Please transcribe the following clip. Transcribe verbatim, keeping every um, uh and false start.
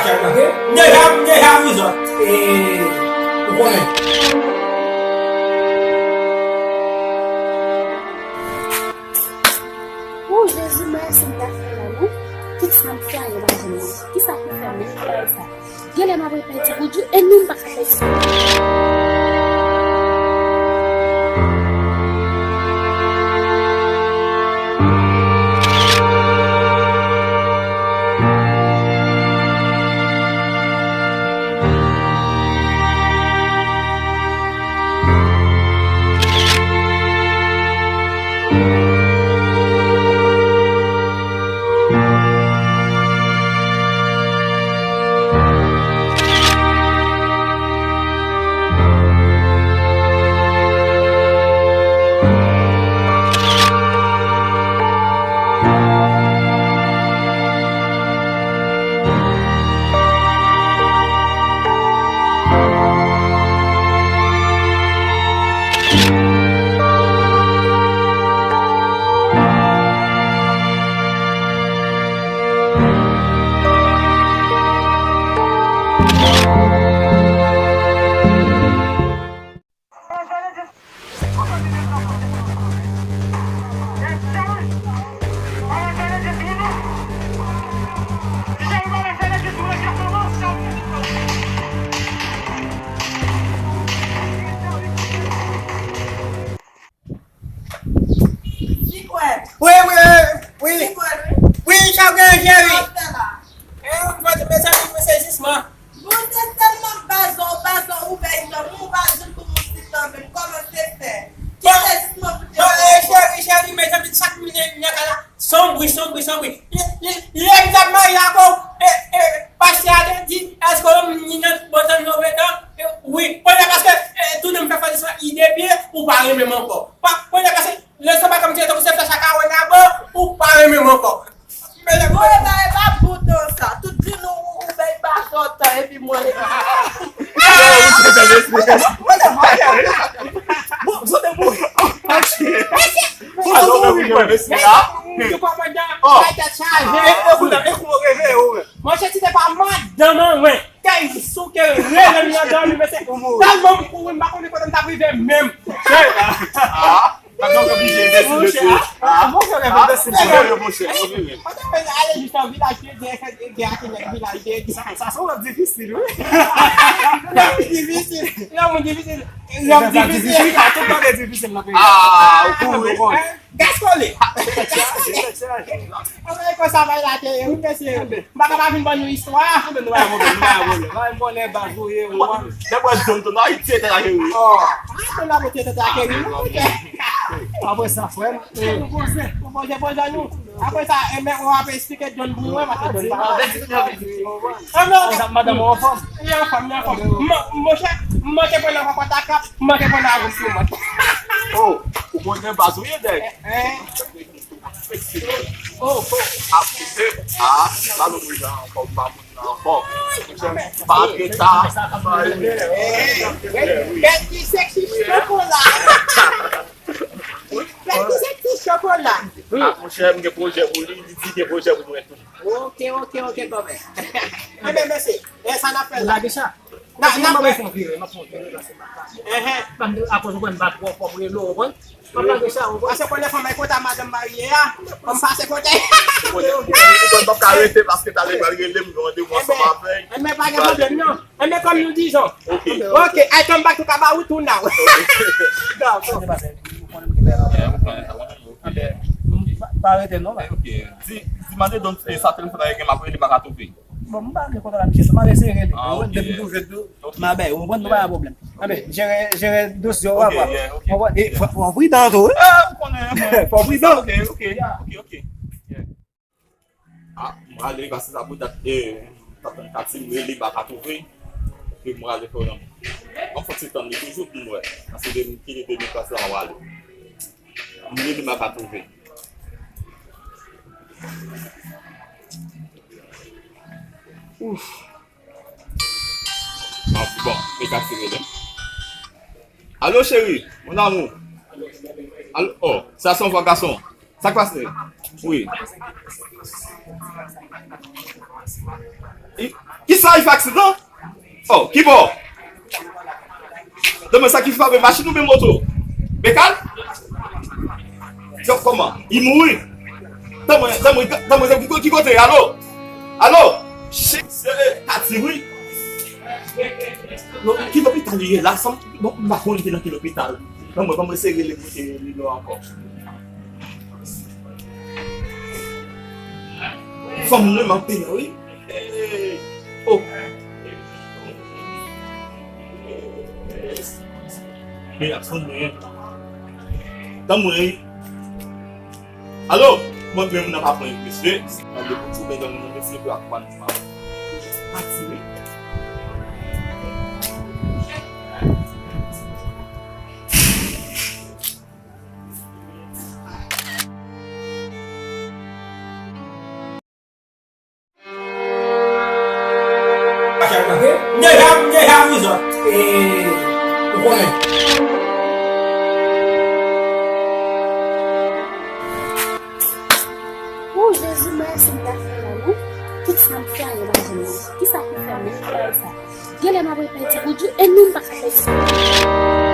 M deja, m deja avizòt. E, ou konnen. O Jezi, mwen se m ta fè la, non? Tout sa m fè a, yo pa janm manje. Kisa ki fè m fè sa? Genlè m ap repete pou di, e nou m pa ka fè sa. Wi, wi, wi. Wi, chapge, cheri. E, mezanmi, mwen se jisman. Bon, se sèlman bazò, bazò ouvè yon moun, bazò pou moun sit nan menm. Kòman se fè? Ki sezisman pou te bon, e, cheri, cheri, mezanmi, sak mine, mine kala. Son bri, son bri, son bri. Li, li, li egzakteman ya ko, e, e, pastè a te di, èske w ni nan bon tan nou vetan? E, wi. Premye paske, e, tou nou fè fè sa ide pye, ou pa renmen m ankò. Pa, premye paske, leson pa kòm ti tankou se fè chaka wè nan bon, ou pa renmen m ankò. Bon, e pa, e pa bon tan sa. Tout di nou ou, ou bay pa sòtan epi mwen. Bon, sote bon. Monchè, ti te pa madanm an mwen. Kay souke rele m nan dòmi, mesye. Tèlman m kouri, m pa konnen kote m t ap rive menm. Monchè, ah, monchè, monchè. Mwen te ale jis nan vilaj, te gen, gen ake nèg vilaj, te gen. Sa, sa se yon lòt difisil, wi. Difisil. Lanmou difisil. Lanmou difisil. Tout bagay difisil nan peyi a. Ah, ou konnen. Gaskole. Gaskole. Anmwey, konsa bagay la te ye, wi, mesye. M pa ka pa vin ban nou istwa. Anben, nou pa gen pwoblèm, nou pa gen pwoblèm. Mwen, m konnen baz ou ye, ou wè. Dèpre zòn tou, nan Ayiti, te la ke wi. Oh. Ah, nou la pote tèt la ke wi, non, monchè. Apre sa, frè m. Ou bon, je bon jan nou. Apre sa, e men, ou ap eksplike John pou mwen, paske John pa la. Ah, non. Madanm ou anfòm? Li anfòm, li anfòm. Mon, monchè, m manke pran nan papa ta kap, m manke pran nan avou sou mwen. Oh, ou konnen baz ou ye, dèk. Hein? Oh, oh. Ah, ah, pa nou moun nan ankò, pa moun nan ankò. Monchè, pa gen ta. Bèl ti sexy chokola. Bèl ti sexy chokola. Ah, monchè, m gen pwojè pou li, li di gen pwojè pou mwen tou. Ok, ok, ok, kòmè. Enben, mèsi. E sa n ap fè la? Lage sa. N a, n a fè. M ap fè yon vire, m ap fè yon vire, pase pa. Enhen. Akoz ou konn bat twò fò pou rele w, ou konn. M ap lage sa, ou konn. Pase konnen fò m al konta madanm marye a. Fò m pase kote. Ou konn, ou konn m p ap ka rete paske talè pral rele m, gen randevou ansanm avè l. Enben, pa gen pwoblèm, non. Enben, kòm nou di Jan. Ok. Ok, I come back to Kabawout now. Dakò. Pa, pa rete, non, ba. Ok. Di, di mande Don, e, sa telefòn la gen, m ap rele, m pa ka twouve. Bon, m pa gen kontak ak misye, m ap eseye rele. Ah, ok. Depi m twouve l tou, m a bay, ou konprann, nou pa gen pwoblèm. Anben, jere, jere dosye w, w a wè. Ok, yeah, ok. Ou konprann? E, fò, fò pridan tou, wi. Ah, ou konnen, mwen. Fò pridan. Ok, ok, ok, ok. Yeah. Ah, m ale, pase sa pou dat, e, m t ap tann Katim rele, m pa ka twouve. Epi m ale fè yon, yon fò ti tann li toujou pou m wè. Pase de, m kite de mil plas la, m ale. M rele, m pa ka twouve. Ouf. Ah, bon, e ka tire la. Alo, cheri, mon amour. Alo, oh, sa se yon vwa gason. Sa k pase? Wi. I, ki Sa li fè aksidan? Oh, ki bò? Tanmen sa ki frape machin oubyen moto? Mekal? Yo, kòman? Li mouri? Tanmen, tanmen, tanmen, ki ko-, ki kote? Alo? Alo? Shit, se, eh, Tati, wi. Non, ki lopital li ye la? Sa m, bon, m pa konn ki nan ki lopital. Tanmen, tanmen, se rele kote li la ankò. Fanm mwen, m ap peye, wi. Hey! Oh! Men ap tann mwen. Tann mwen. Alo! Mwen menm nan pa pran yon mesye. Mande pou ti men nan mesye pou ak kwan pa. Pati wi. M deja, m deja rizòt. E, ou konnen. O Jezi, mwen se m ta fè la, non? Tout sa m fè a, yo pa janm manje. Kisa ki fè m nan bagay sa? Genlè m ap repè ti goudjou, e nou m pa ka fè ti goudjou.